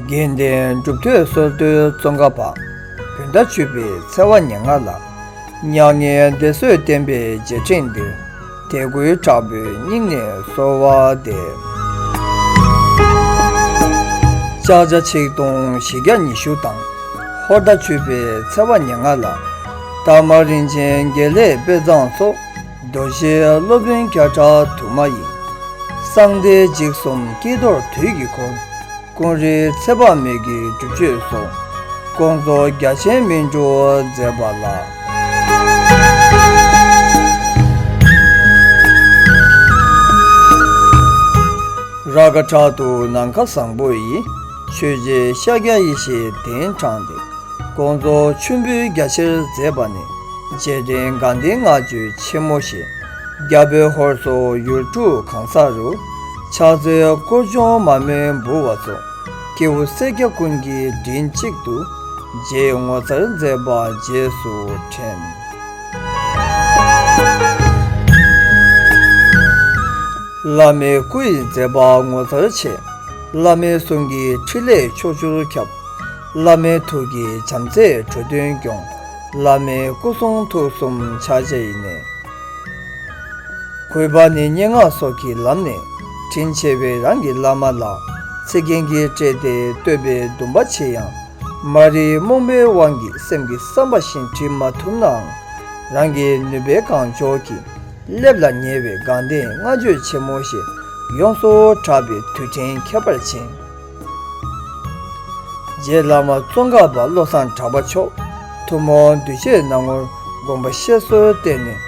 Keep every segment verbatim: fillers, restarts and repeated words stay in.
དགེ་ལྡན་གྲུབ་ཐོབ་སོར་སྡུད་ཙོང་ཁ་པ། བོད་ཟླ་བཅུ་པའི་ཚེས་པ་ཉེར་ལྔ་ལ། མྱ་ངན་འདས་གསོལ་བསྟན་པའི་རྗེས་དྲན་འདིར། དད་གུས་དྲག་པོས་སྙིང་ནས་གསོལ་བ་འདེབས། ལྕགས་བྱ་ཆིག་སྟོང་བཞི་བརྒྱ་ཉི་ཤུ་དང་། ཧོར་ཟླ་བཅུ་པའི་ཚེས་པ་ཉེར་ལྔ་ལ། དར་མ་རིན་ཆེན་དགེ་ལེགས་དཔེ་བཟང་སོགས། རྡོ་རྗེ་སློབ་དཔོན་བརྒྱ་ཕྲག་དུ་མ་ཡིས། གསང་བདེ་འཇིགས་གསུམ་སྐྱིད་རྡོར་དུས་ཀྱི་འཁོར། ཀུན་རིག་ཚེ་དཔག་མེད་ཀྱི་སྒྲུབ་མཆོད་སོགས། དགོངས་རྫོགས་རྒྱ་ཆེན་སྨིན་གྲོལ་མཛད་པ་ལ། ར་ག་ཕྲག་ཏུ་ནམ་མཁའ་བཟང་པོ་ཡི། ཆོས་རྗེ་ཤཱཀྱ་ཡེ་ཤེས་གདན་དྲངས་ཏེ། དགོངས་རྫོགས་མཆོད་འབུལ་རྒྱ་ཆེར་མཛད་པ་ནས། རྗེས་དྲན་དགའ་ལྡན་བསྔགས་བརྗོད་ཆེན་མོ་ཞེས། རྒྱ་བོད་ཧོར་སོག་ཡུལ་གྲུ་གང་ས་རུ། ཕྱག་འཚལ་དཀོར་སྦྱོང་མ་མོའི་འབུལ་བ་སོགས། སྐྱེས་བུ་སེར་སྐྱ་ཀུན་གྱིས་མགྲིན་གཅིག་ཏུ། རྗེས་ངོ་མཚར་མཛད་པ་རྗེས་སུ་དྲན། བླ་མའི་སྐུ་ཡི་མཛད་པ་ངོ་མཚར་ཆེ། བླ་མའི་གསུང་གིས་འཕྲིན་ལས་ཕྱོགས་བཅུར་ཁྱབ། བླ་མའི་ཐུགས་ཀྱིས་བྱམས་བརྩེས་འགྲོ་དོན་སྐྱོང་། བླ་མའི་སྐུ་གསུང་ཐུགས་གསུམ་ཕྱག་བྱ་ཡི་གནས། གུས་པ་ནི་སྙན་ངག་སོགས་ཀྱི་ལམ་ནས་དྲིན་ཆེ་བའི་རང་གི་བླ་མ་ལ་ཚིག་རྒྱན་གྱིས་སྤྲས་ཏེ་བསྟོད་པའི་འདུན་པ་ཆེ་ཡང་། མ་རིག་རྨོངས་པའི་དབང་གིས་སེམས་ཀྱི་བསམ་པ་བཞིན་བྲི་མ་ཐུབ་ནའང་། རང་གི་ནུས་པའི་གང་ལྕོགས་ཀྱིས་སླེབས་ལ་ཉེ་བའི་དགའ་ལྡན་བསྔགས་བརྗོད་ཆེན་མོ་ཞེས་ཡོངས་སུ་གྲགས་པའི་དུས་དྲན་ཁྱད་པར་ཅན། རྗེ་བླ་མ་ཙོང་ཁ་པ་བློ་བཟང་གྲགས་པ་མཆོག་ཐུན་མོང་གདུལ་བྱའི་སྣང་ངོར་དགོངས་པ་བཤད་སྲོལ་བསྟན་ནས་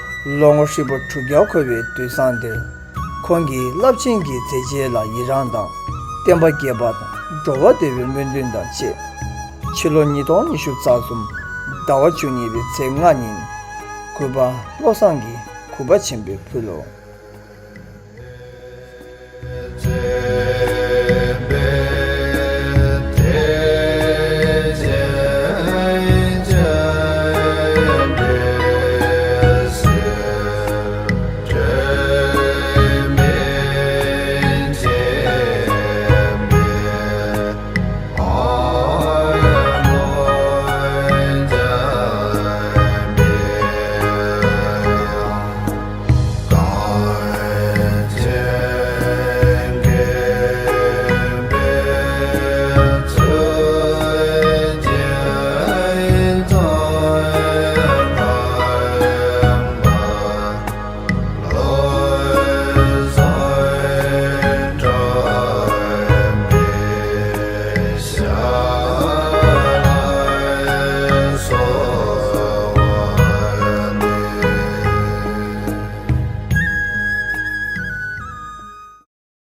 ལོ་ངོ་ཧྲིལ་པོ་དྲུག་བརྒྱ་འཁོར་བའི་དུས་བཟང་འདིར། ཁོང་གི་རླབས་ཆེན་གྱི་མཛད་རྗེས་ལ་ཡི་རངས་དང་། བསྟན་པ་རྒྱས་པ་དང་འགྲོ་བ་བདེ་བའི་སྨོན་འདུན་དང་བཅས། ཕྱི་ལོ་ཉིས་སྟོང་ཉི་ཤུ་རྩ་གསུམ་ཟླ་བ་བཅུ་གཉིས་པའི་ཚེས་ལྔ་ཉིན། གུས་པ་བློ་བཟང་གིས་གུས་པ་ཆེན་པོས་ཕུལ་ལོ།